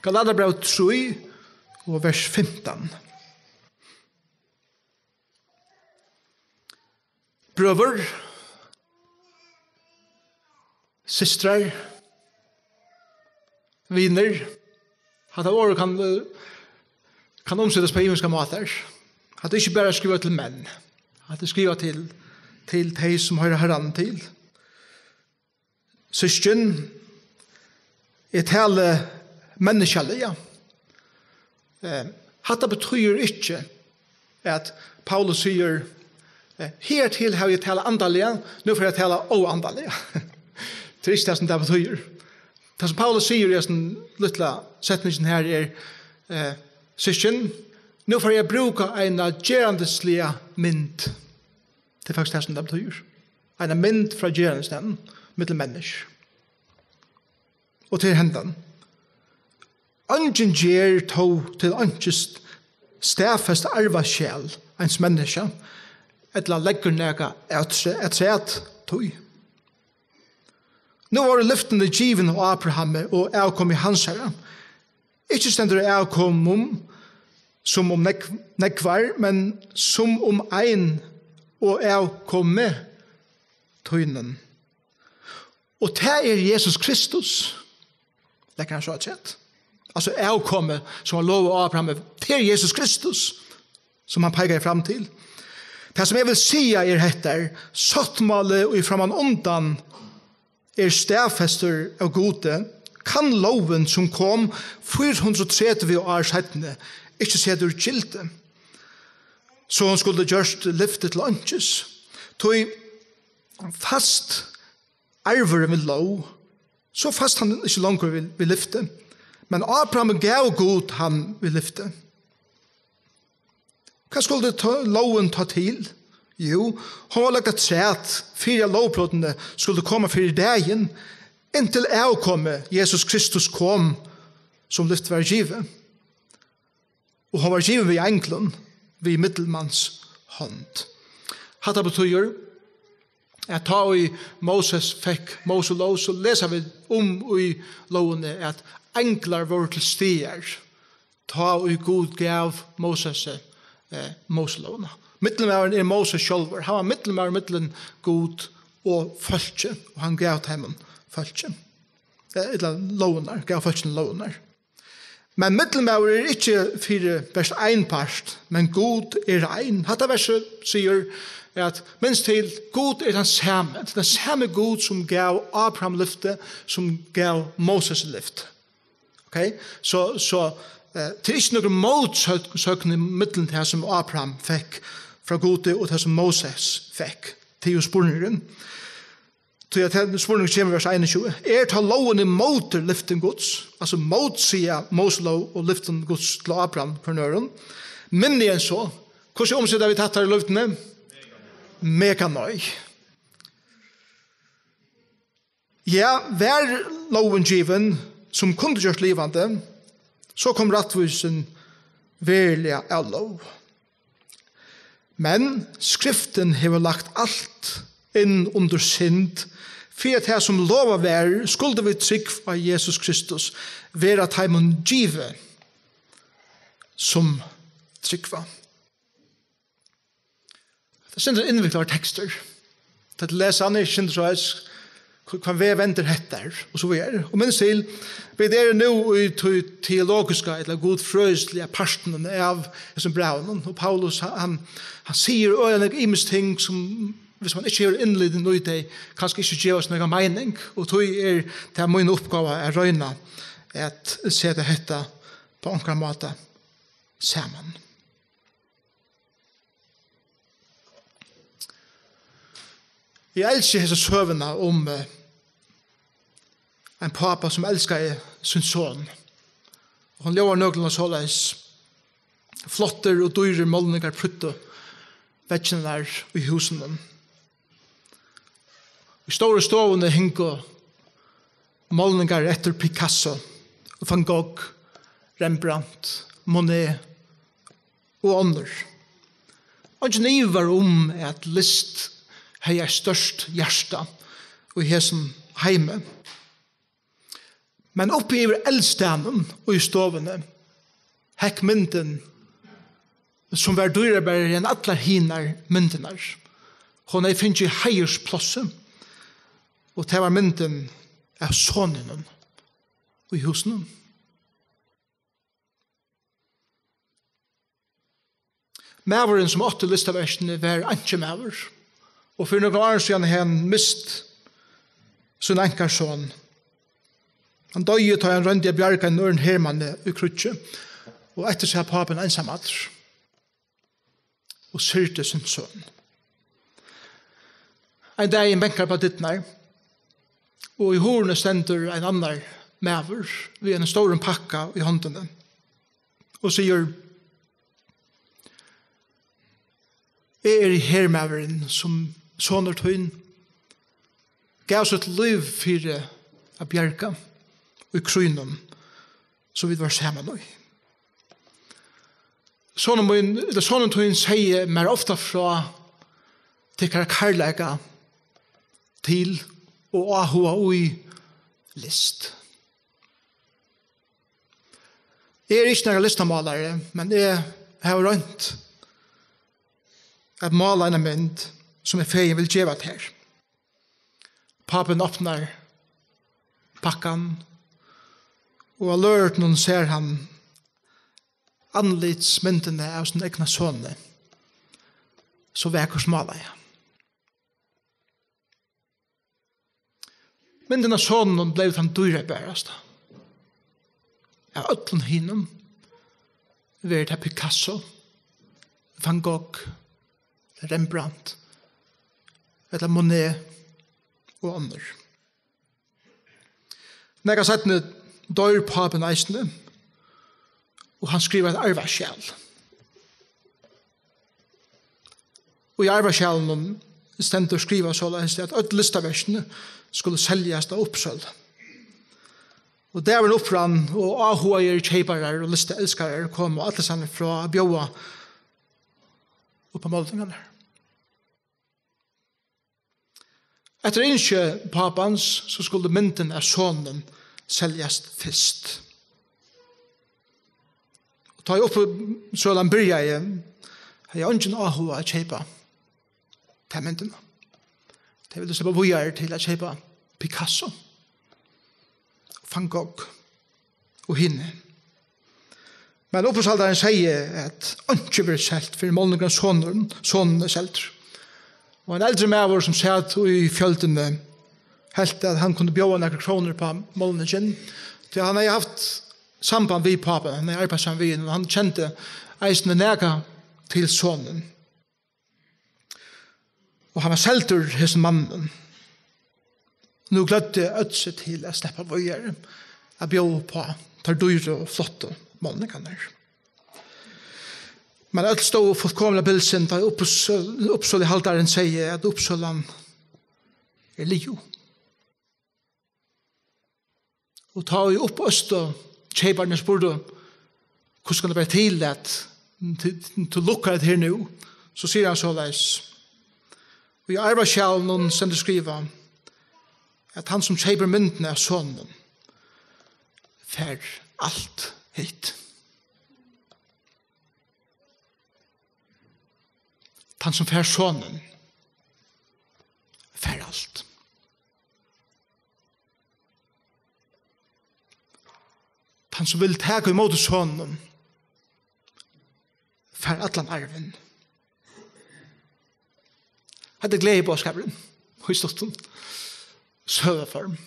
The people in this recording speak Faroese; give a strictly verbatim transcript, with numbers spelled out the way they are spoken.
Galatiabræv trý og vers fimtan. Brøður, systrar, vinir, hatta orðið kann, eh, kann umsetast á ymiskar mátar. Hatta er ikki bara skrivað til menn. Hatta er skrivað til, til tey, sum hoyra Harranum til. Systkin, eg tali menniskjaliga. Eh, hatta betýðir ikki, at Paulus sigur, eh, "Hertil havi eg talað andaliga, nú fari eg at tala óandaliga." Tað er ikki tað, sum tað betýðir. Tað, sum Paulus sigur í hesum lítla setningin her, er, eh, "Systkin, nú fari eg at brúka eina gerandisliga mynd." Tað er faktiskt tað, sum tað betýðir. Eina mynd frá gerandisdegnum millum menniskju. Og til hendan. Eingin ger tó til einkis staðfest arvaskjal eins menniskja, ella leggur nakað afturat, afturat tí. Nú vóru lyftini givin Abrahami og avkomi hansara. Ikki stendur avkomum sum um nógv-, nógvar, men sum um ein, og avkomi tínum. Og tað er Jesus Kristus, leggur hann so afturat. Altso avkomið, sum var lovað Abrahami, tað er Jesus Kristus, sum hann peikar fram til. Tað, sum eg vil siga, er hetta: sáttmáli, ið frammanundan er staðfestur av Gudi, kann lógin, sum kom fýra hundrað og tretivu ár seinni, ikki seta úr gildi, so hon skuldi gjørt lyftið til einkis. Tí fæst arvurin við lóg, so fæst hann ikki longur við, við lyfti. Men Abraham gav Gud hann við lyfti. Hvat skuldi tá, lógin tá til? Jú, hon var lagt afturat, fyri at lógbrotini skuldu koma fyri dagin, inntil avkomið Jesus Kristus kom, sum lyfti var givið. Og hon var givin við einglum, við middelmans hond. Hatta betýðir, at tá ið Moses fekk Móselóg, so lesa vit um í lógini, at einglar vóru til staðar, tá ið Gud gav Moses, eh, Móselógina. Millummaðurin er Moses sjálvur. Hann var millummaður millum Gud og fólkið, og hann gav teimum fólkið. Eh, ella lógirnar, gav fólkinum lógirnar. Men millummaður er ikki fyri bert ein part, men Gud er ein. Hatta versið sigur, at minst til, Gud er tann sami. Tann sami Gud, sum gav Abraham lyfti, sum gav Moses lyfti. Ok? So, so, eh, tað er ikki nøkur mótsøgn, søgn í millum tað, sum Abraham fekk frá Gudi, og tað, sum Moses fekk. Tað er jú spurningurin. Tí at her spurningur kemur í vers einogtjúgu. Er tá lógin ímóti lyftum Guds? Altso mótsiga Móselóg og lyftum Guds til Abraham hvørjum øðrum? Minni enn so. Hvussu umseta vit hatta í løtuni? Meganoi. Ja, var lógin givin, sum kundi gjørt livandi, so kom rættvísin veruliga av lóg. Men Skriftin hevur lagt alt inn undir synd, fyri at tað, sum lovað var, skuldi við trúgv á Jesus Kristus vera teimum givið, sum trúgva. Tað er sindur innviklaður tekstur. Tá tú lesur hann, er sindur so, hvat, hvønn veg vendir hetta her, og so víðari. Og minst til, vit eru nú í tí teologiska ella gudfrøðisliga partinum av hesum brævinum. Og Paulus, hann, hann, hann sigur øgiliga nógv ymisk ting, sum, viss mann ikki hevur innlit í tey, kanska ikki geva so nógva meining. Og tí er tað mín uppgáva at royna at seta hetta á onkran máta saman. Eg elski hesa søguna um, eh, ein pápa, sum elskaði sín son. Og hon ljóðar nøkulunda soleiðis: Flottir og dýrir málningar prýddu veggirnar í húsinum. Í stóru stovuni hingu málningar eftir Picasso, van Gogh, Rembrandt, Monet og onnur. Eingin ivar um, at list hevði eitt stórt hjarta í hesum heimi. Men uppi yvir eldstaðnum í stovuni hekk myndin, sum var dýrabærari enn allar hinar myndirnar. Hon hevði fingið heiðursplássið, og tað var myndin av soninum í húsinum. Maðurin, sum átti listaverkini, var einkimaður, og fyri nøkrum árum síðan hevði hann mist sín einkason. Hann doyði, tá hann royndi at bjarga einum øðrum hermanni í kríggi, og eftir sat pápin einsamallur og syrgdi sín son. Ein dagin bankar á dyrnar, og í hurðini stendur ein annar maður við einum stórum pakka í hondini og sigur: "Eg eri hermaðurin, sum sonur tín gav sítt lív fyri at bjarga í krígnum, sum vit vóru saman í. Sonur mín, ella sonur tín, segði mær ofta frá tykkara kærleika til og áhuga í list. Eg eri ikki nakar listamálari, men eg havi roynt at mála eina mynd, sum eg fegin vil geva tær." Pápin opnar pakkan, og á løritanum sær hann andlitsmyndina av sínum egna soni, so vakurt málaða. Myndin av soninum bleiv tann dýrabarasta. Av øllum hinum, verður tað Picasso, van Gogh, Rembrandt, ella Monet og onnur. Nakað seinni doyr pápin eisini, og hann skrivar eitt arvaskjal. Og í arvaskjalinum stendur skrivað soleiðis, at øll listaverkini skulu seljast á uppsølu. Og dagurin upprann, og áhugaðir keyparar og listaelskarar komu allir saman frá at bjóða upp á málningarnar. Eftir ynski pápans, so skuldi myndin av soninum seljast fyrst. Og tá uppsølan byrjaði, hevði eingin áhuga at keypa ta myndina. Tey vildu sleppa víðari til at keypa Picasso, van Gogh og hini. Men uppboðshaldarin segði, at einki verður selt, fyrr enn málningurin av soninum, soninum er seldur. Og ein eldri maður, sum sat í fjøldini, helt, at hann kundi bjóða nakrar krónur upp á málningin, tí hann hevði havt samband við pápan, hann hevði arbeitt saman við honum, og hann kendi eisini nakað til sonin. Og hann var seldur, hesin mannin. Nú gløddu øll seg til at sleppa víðari, at bjóða upp á tær dýru og flottu málningarnar. Men øll stóðu fullkomiliga bilsin, tá uppsø-, uppsøluhaldarin segði, at uppsølan er liðug. Og tá ið uppøstu keypararnir spurdu: "Hvussu kann tað vera til, at tú, tú lukkar hetta her nú?" So sigur hann soleiðis: "Og í arvaskjalinum stendur skrivað, at hann, sum keypir myndina av soninum, fær alt hitt." Tann, sum fær sonin, fær alt. Tann, sum vil taka ímóti soninum, fær allan arvin. Hetta er gleðiboðskapurin í stuttum søguformi.